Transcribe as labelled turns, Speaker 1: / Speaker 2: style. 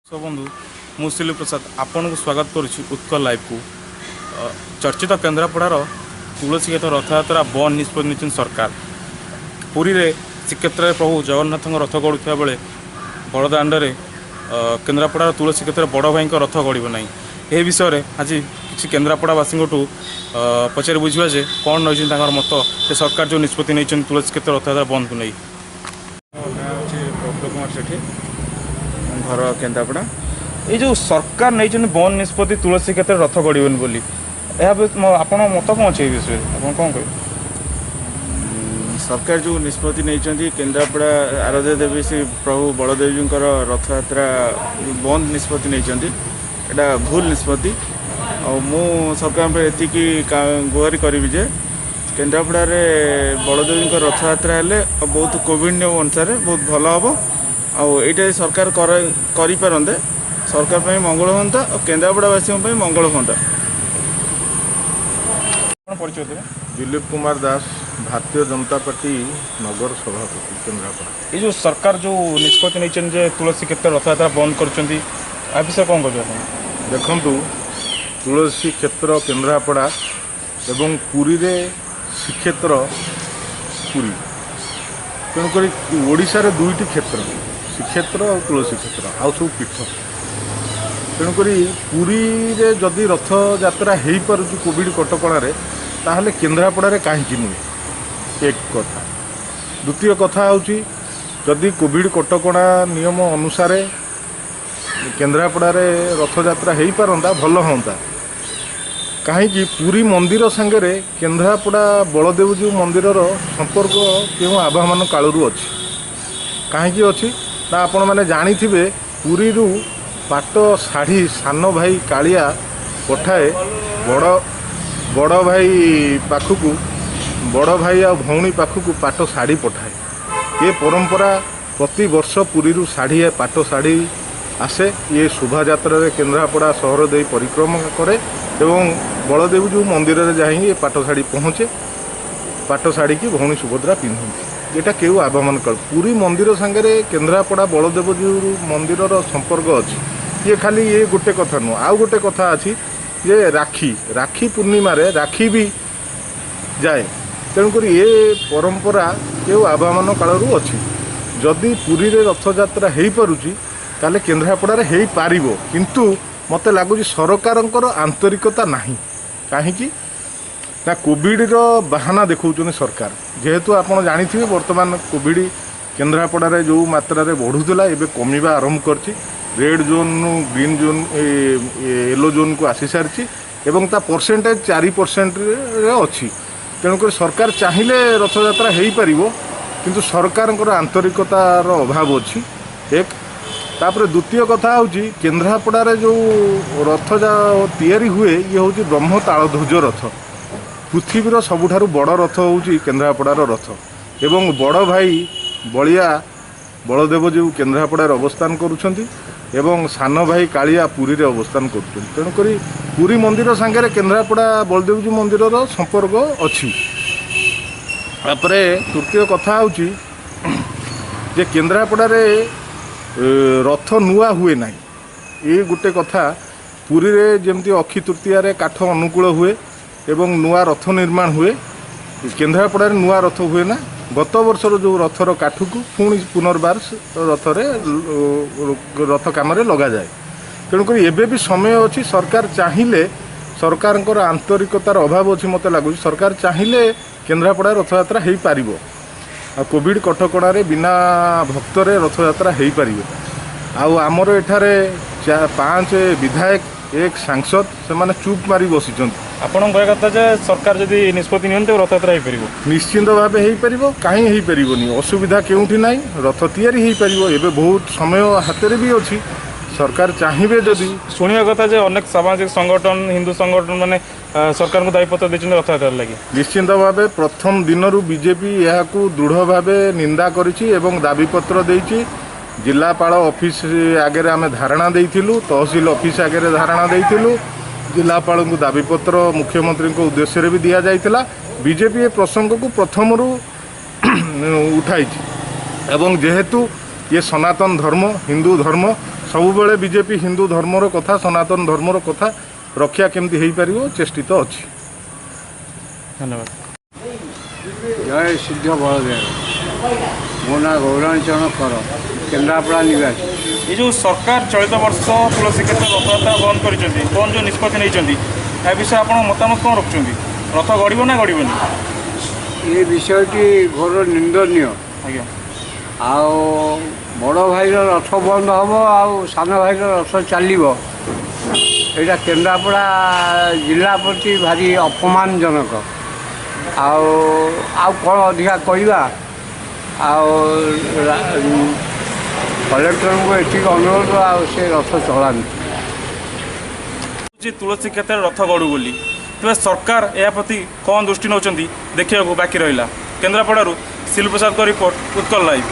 Speaker 1: ବନ୍ଧୁ, ମୁଁ ଶିଲୁ ପ୍ରସାଦ ଆପଣଙ୍କୁ ସ୍ୱାଗତ କରୁଛି ଉତ୍କଳ ଲାଇଭ୍କୁ। ଚର୍ଚ୍ଚିତ କେନ୍ଦ୍ରାପଡ଼ାର ତୁଳସୀ କ୍ଷେତ୍ର ରଥଯାତ୍ରା ବନ୍ଦ ନିଷ୍ପତ୍ତି ନେଇଛନ୍ତି ସରକାର। ପୁରୀରେ ଶ୍ରୀକ୍ଷେତ୍ରରେ ପ୍ରଭୁ ଜଗନ୍ନାଥଙ୍କ ରଥ ଗଡ଼ୁଥିବା ବେଳେ ବଡ଼ଦାଣ୍ଡରେ କେନ୍ଦ୍ରାପଡ଼ାର ତୁଳସୀ କ୍ଷେତ୍ରରେ ବଡ଼ ଭାଇଙ୍କ ରଥ ଗଡ଼ିବ ନାହିଁ। ଏହି ବିଷୟରେ ଆଜି କିଛି କେନ୍ଦ୍ରାପଡ଼ାବାସୀଙ୍କଠୁ ପଚାରି ବୁଝିବା ଯେ କ'ଣ ରହିଛନ୍ତି ତାଙ୍କର ମତ, ଯେ ସରକାର ଯେଉଁ ନିଷ୍ପତ୍ତି ନେଇଛନ୍ତି ତୁଳସୀ କ୍ଷେତ୍ର ରଥଯାତ୍ରା ବନ୍ଦକୁ ନେଇ।
Speaker 2: ମୋ ନାଁ ହେଉଛି ପ୍ରଫୁଲ୍ଲ କୁମାର ସେଠୀ, ମୋ ଘର କେନ୍ଦ୍ରାପଡ଼ା।
Speaker 1: ଏଇ ଯେଉଁ ସରକାର ନେଇଛନ୍ତି ବନ୍ଦ ନିଷ୍ପତ୍ତି, ତୁଳସୀ କ୍ଷେତ୍ରରେ ରଥ ଗଡ଼ିବନି ବୋଲି, ଏହା ଆପଣଙ୍କ ମତ କ'ଣ ଅଛି? ଏହି ବିଷୟରେ ଆପଣ କ'ଣ କହିବେ?
Speaker 2: ସରକାର ଯେଉଁ ନିଷ୍ପତ୍ତି ନେଇଛନ୍ତି, କେନ୍ଦ୍ରାପଡ଼ା ଆରାଧ୍ୟ ଦେବୀ ଶ୍ରୀ ପ୍ରଭୁ ବଳଦେବଜୀଙ୍କର ରଥଯାତ୍ରା ବନ୍ଦ ନିଷ୍ପତ୍ତି ନେଇଛନ୍ତି, ଏଇଟା ଭୁଲ ନିଷ୍ପତ୍ତି। ଆଉ ମୁଁ ସରକାରଙ୍କ ପାଇଁ ଏତିକି ଗୁହାରି କରିବି ଯେ କେନ୍ଦ୍ରାପଡ଼ାରେ ବଳଦେବଜୀଙ୍କ ରଥଯାତ୍ରା ହେଲେ ଆଉ ବହୁତ କୋଭିଡ଼ ନିୟମ ଅନୁସାରେ ବହୁତ ଭଲ ହେବ। ଆଉ ଏଇଟା ଯଦି ସରକାର କରିପାରନ୍ତେ, ସରକାର ପାଇଁ ମଙ୍ଗଳ ହୁଅନ୍ତା ଆଉ କେନ୍ଦ୍ରାପଡ଼ାବାସୀଙ୍କ ପାଇଁ ମଙ୍ଗଳ ହୁଅନ୍ତା।
Speaker 1: ଆପଣ ପରିଚୟ ଦେବେ?
Speaker 3: ଦିଲୀପ କୁମାର ଦାସ, ଭାରତୀୟ ଜନତା ପାର୍ଟି ନଗର ସଭାପତି, କେନ୍ଦ୍ରାପଡ଼ା।
Speaker 1: ଏଇ ଯେଉଁ ସରକାର ଯେଉଁ ନିଷ୍ପତ୍ତି ନେଇଛନ୍ତି ଯେ ତୁଳସୀ କ୍ଷେତ୍ର ରଥଯାତ୍ରା ବନ୍ଦ କରୁଛନ୍ତି, ଆ ବିଷୟରେ କ'ଣ କହିବେ ଆପଣ?
Speaker 3: ଦେଖନ୍ତୁ, ତୁଳସୀ କ୍ଷେତ୍ର କେନ୍ଦ୍ରାପଡ଼ା ଏବଂ ପୁରୀରେ ଶ୍ରୀକ୍ଷେତ୍ର ପୁରୀ। ତେଣୁକରି ଓଡ଼ିଶାରେ ଦୁଇଟି କ୍ଷେତ୍ର, ଶ୍ରୀକ୍ଷେତ୍ର ଆଉ ତୁଳସୀ କ୍ଷେତ୍ର, ଆଉ ସବୁ ପୀଠ। ତେଣୁକରି ପୁରୀରେ ଯଦି ରଥଯାତ୍ରା ହେଇପାରୁଛି କୋଭିଡ଼ କଟକଣାରେ, ତାହେଲେ କେନ୍ଦ୍ରାପଡ଼ାରେ କାହିଁକି ନୁହେଁ? ଏକ କଥା। ଦ୍ୱିତୀୟ କଥା ହେଉଛି, ଯଦି କୋଭିଡ଼ କଟକଣା ନିୟମ ଅନୁସାରେ କେନ୍ଦ୍ରାପଡ଼ାରେ ରଥଯାତ୍ରା ହେଇପାରନ୍ତା, ଭଲ ହୁଅନ୍ତା। କାହିଁକି ପୁରୀ ମନ୍ଦିର ସାଙ୍ଗରେ କେନ୍ଦ୍ରାପଡ଼ା ବଳଦେବଜୀଉ ମନ୍ଦିରର ସମ୍ପର୍କ କେଉଁ ଆବାହମାନ କାଳରୁ ଅଛି। କାହିଁକି ଅଛି ନା, ଆପଣମାନେ ଜାଣିଥିବେ, ପୁରୀରୁ ପାଟ ଶାଢ଼ୀ ସାନ ଭାଇ କାଳିଆ ପଠାଏ ବଡ଼ ବଡ଼ ଭାଇ ପାଖକୁ। ବଡ଼ ଭାଇ ଆଉ ଭଉଣୀ ପାଖକୁ ପାଟ ଶାଢ଼ୀ ପଠାଏ। ଏ ପରମ୍ପରା, ପ୍ରତିବର୍ଷ ପୁରୀରୁ ଶାଢ଼ୀ, ପାଟ ଶାଢ଼ୀ ଆସେ। ଇଏ ଶୋଭାଯାତ୍ରାରେ କେନ୍ଦ୍ରାପଡ଼ା ସହର ଦେଇ ପରିକ୍ରମା କରେ ଏବଂ ବଳଦେବଜୀଉ ମନ୍ଦିରରେ ଯାଇ ଏ ପାଟ ଶାଢ଼ୀ ପହଞ୍ଚେ। ପାଟ ଶାଢ଼ୀକି ଭଉଣୀ ସୁଭଦ୍ରା ପିନ୍ଧନ୍ତି। ଏଇଟା କେଉଁ ଆବାହମାନ କାଳ ପୁରୀ ମନ୍ଦିର ସାଙ୍ଗରେ କେନ୍ଦ୍ରାପଡ଼ା ବଳଦେବଜୀଉ ମନ୍ଦିରର ସମ୍ପର୍କ ଅଛି। ଇଏ ଖାଲି ଇଏ ଗୋଟେ କଥା ନୁହଁ, ଆଉ ଗୋଟେ କଥା ଅଛି ଯେ ରାକ୍ଷୀ ରାକ୍ଷୀ ପୂର୍ଣ୍ଣିମାରେ ରାକ୍ଷୀ ବି ଯାଏ। ତେଣୁକରି ଏ ପରମ୍ପରା କେଉଁ ଆବାହମାନ କାଳରୁ ଅଛି। ଯଦି ପୁରୀରେ ରଥଯାତ୍ରା ହେଇପାରୁଛି, ତାହେଲେ କେନ୍ଦ୍ରାପଡ଼ାରେ ହେଇପାରିବ। କିନ୍ତୁ ମୋତେ ଲାଗୁଛି ସରକାରଙ୍କର ଆନ୍ତରିକତା ନାହିଁ। କାହିଁକି ନା, କୋଭିଡ଼ର ବାହାନା ଦେଖାଉଛନ୍ତି ସରକାର। ଯେହେତୁ ଆପଣ ଜାଣିଥିବେ, ବର୍ତ୍ତମାନ କୋଭିଡ଼ କେନ୍ଦ୍ରାପଡ଼ାରେ ଯେଉଁ ମାତ୍ରାରେ ବଢ଼ୁଥିଲା, ଏବେ କମିବା ଆରମ୍ଭ କରିଛି। ରେଡ଼୍ ଜୋନ୍ରୁ ଗ୍ରୀନ୍ ଜୋନ୍, ୟେଲୋ ଜୋନ୍କୁ ଆସିସାରିଛି ଏବଂ ତା ପରସେଣ୍ଟେଜ୍ 4%ରେ ଅଛି। ତେଣୁକରି ସରକାର ଚାହିଁଲେ ରଥଯାତ୍ରା ହେଇପାରିବ, କିନ୍ତୁ ସରକାରଙ୍କର ଆନ୍ତରିକତାର ଅଭାବ ଅଛି, ଏକ। ତାପରେ ଦ୍ୱିତୀୟ କଥା ହେଉଛି, କେନ୍ଦ୍ରାପଡ଼ାରେ ଯେଉଁ ରଥ ତିଆରି ହୁଏ, ଇଏ ହେଉଛି ବ୍ରହ୍ମ ତାଳଧ୍ୱଜ ରଥ। ପୃଥିବୀର ସବୁଠାରୁ ବଡ଼ ରଥ ହେଉଛି କେନ୍ଦ୍ରାପଡ଼ାର ରଥ ଏବଂ ବଡ଼ ଭାଇ ବଳିଆ ବଳଦେବଜୀଉ କେନ୍ଦ୍ରାପଡ଼ାରେ ଅବସ୍ଥାନ କରୁଛନ୍ତି ଏବଂ ସାନ ଭାଇ କାଳିଆ ପୁରୀରେ ଅବସ୍ଥାନ କରୁଛନ୍ତି। ତେଣୁକରି ପୁରୀ ମନ୍ଦିର ସାଙ୍ଗରେ କେନ୍ଦ୍ରାପଡ଼ା ବଳଦେବଜୀଉ ମନ୍ଦିରର ସମ୍ପର୍କ ଅଛି। ତାପରେ ତୃତୀୟ କଥା ହେଉଛି ଯେ କେନ୍ଦ୍ରାପଡ଼ାରେ ରଥ ନୂଆ ହୁଏ ନାହିଁ। ଏ ଗୋଟେ କଥା। ପୁରୀରେ ଯେମିତି ଅକ୍ଷି ତୃତୀୟାରେ କାଠ ଅନୁକୂଳ ହୁଏ ଏବଂ ନୂଆ ରଥ ନିର୍ମାଣ ହୁଏ, କେନ୍ଦ୍ରାପଡ଼ାରେ ନୂଆ ରଥ ହୁଏ ନା। ଗତ ବର୍ଷର ଯେଉଁ ରଥର କାଠକୁ ପୁଣି ପୁନର୍ବାର ରଥରେ, ରଥ କାମରେ ଲଗାଯାଏ। ତେଣୁକରି ଏବେ ବି ସମୟ ଅଛି। ସରକାର ଚାହିଁଲେ, ସରକାରଙ୍କର ଆନ୍ତରିକତାର ଅଭାବ ଅଛି ମୋତେ ଲାଗୁଛି, ସରକାର ଚାହିଁଲେ କେନ୍ଦ୍ରାପଡ଼ା ରଥଯାତ୍ରା ହେଇପାରିବ ଆଉ କୋଭିଡ଼ କଟକଣାରେ ବିନା ଭକ୍ତରେ ରଥଯାତ୍ରା ହେଇପାରିବ। ଆଉ ଆମର ଏଠାରେ ପାଞ୍ଚ ବିଧାୟକ, ଏକ ସାଂସଦ, ସେମାନେ ଚୁପ୍ ମାରି ବସିଛନ୍ତି।
Speaker 1: ଆପଣଙ୍କ କହିବା କଥା ଯେ ସରକାର ଯଦି ନିଷ୍ପତ୍ତି ନିଅନ୍ତି, ତେବେ ରଥଯାତ୍ରା ହେଇପାରିବ?
Speaker 3: ନିଶ୍ଚିନ୍ତ ଭାବେ ହେଇପାରିବ। କାହିଁ ହେଇପାରିବନି? ଅସୁବିଧା କେଉଁଠି ନାହିଁ। ରଥ ତିଆରି ହେଇପାରିବ। ଏବେ ବହୁତ ସମୟ ହାତରେ ବି ଅଛି, ସରକାର ଚାହିଁବେ ଯଦି।
Speaker 1: ଶୁଣିବା କଥା ଯେ ଅନେକ ସାମାଜିକ ସଂଗଠନ, ହିନ୍ଦୁ ସଂଗଠନ ମାନେ ସରକାରଙ୍କୁ ଦାବିପତ୍ର ଦେଇଛନ୍ତି ରଥଯାତ୍ରା ଲାଗି।
Speaker 3: ନିଶ୍ଚିନ୍ତ ଭାବେ ପ୍ରଥମ ଦିନରୁ ବିଜେପି ଏହାକୁ ଦୃଢ଼ ଭାବେ ନିନ୍ଦା କରିଛି ଏବଂ ଦାବିପତ୍ର ଦେଇଛି। ଜିଲ୍ଲାପାଳ ଅଫିସ ଆଗରେ ଆମେ ଧାରଣା ଦେଇଥିଲୁ, ତହସିଲ ଅଫିସ ଆଗରେ ଧାରଣା ଦେଇଥିଲୁ। ଜିଲ୍ଲାପାଳଙ୍କୁ ଦାବିପତ୍ର ମୁଖ୍ୟମନ୍ତ୍ରୀଙ୍କ ଉଦ୍ଦେଶ୍ୟରେ ବି ଦିଆଯାଇଥିଲା। ବିଜେପି ଏ ପ୍ରସଙ୍ଗକୁ ପ୍ରଥମରୁ ଉଠାଇଛି ଏବଂ ଯେହେତୁ ଇଏ ସନାତନ ଧର୍ମ, ହିନ୍ଦୁ ଧର୍ମ, ସବୁବେଳେ ବିଜେପି ହିନ୍ଦୁ ଧର୍ମର କଥା, ସନାତନ ଧର୍ମର କଥା ରକ୍ଷା କେମିତି ହେଇପାରିବ ଚେଷ୍ଟିତ ଅଛି।
Speaker 1: ଧନ୍ୟବାଦ।
Speaker 4: ଜୟ ସିଦ୍ଧ ବଳଦେବ। ମୋ ନାଁ ଗୌରାଞ୍ଚନ କର, କେନ୍ଦ୍ରାପଡ଼ା ନିବାସୀ।
Speaker 1: ଏ ଯେଉଁ ସରକାର ଚଳିତ ବର୍ଷ ତୁଳସୀ କ୍ଷେତ୍ର ରଥଯାତ୍ରା ବନ୍ଦ କରିଛନ୍ତି, ବନ୍ଦ ଯେଉଁ ନିଷ୍ପତ୍ତି ନେଇଛନ୍ତି, ଏହା ବିଷୟରେ ଆପଣ ମତାମତ କ'ଣ ରଖୁଛନ୍ତି? ରଥ ଗଡ଼ିବ ନା ଗଡ଼ିବନି?
Speaker 4: ଏ ବିଷୟଟି ଘୋର ନିନ୍ଦନୀୟ। ଆଉ ବଡ଼ ଭାଇର ରଥ ବନ୍ଦ ହେବ ଆଉ ସାନ ଭାଇର ରଥ ଚାଲିବ, ଏଇଟା କେନ୍ଦ୍ରାପଡ଼ା ଜିଲ୍ଲା ପ୍ରତି ଭାରି ଅପମାନଜନକ। ଆଉ ଆଉ କ'ଣ ଅଧିକା କହିବା? ଆଉ କଲେକ୍ଟରଙ୍କୁ ଏତିକି ଅନୁରୋଧ, ଆଉ ସେ ରଥ ଚଳାନ୍ତୁ।
Speaker 1: ଯେ ତୁଳସୀ କ୍ଷେତ୍ରରେ ରଥ ଗଡ଼ୁ ବୋଲି, ତେବେ ସରକାର ଏହା ପ୍ରତି କ'ଣ ଦୃଷ୍ଟି ନେଉଛନ୍ତି ଦେଖିବାକୁ ବାକି ରହିଲା। କେନ୍ଦ୍ରାପଡ଼ାରୁ ଶିଲପ୍ରସାଦଙ୍କ ରିପୋର୍ଟ, ଉତ୍କଳ ଲାଇଭ୍।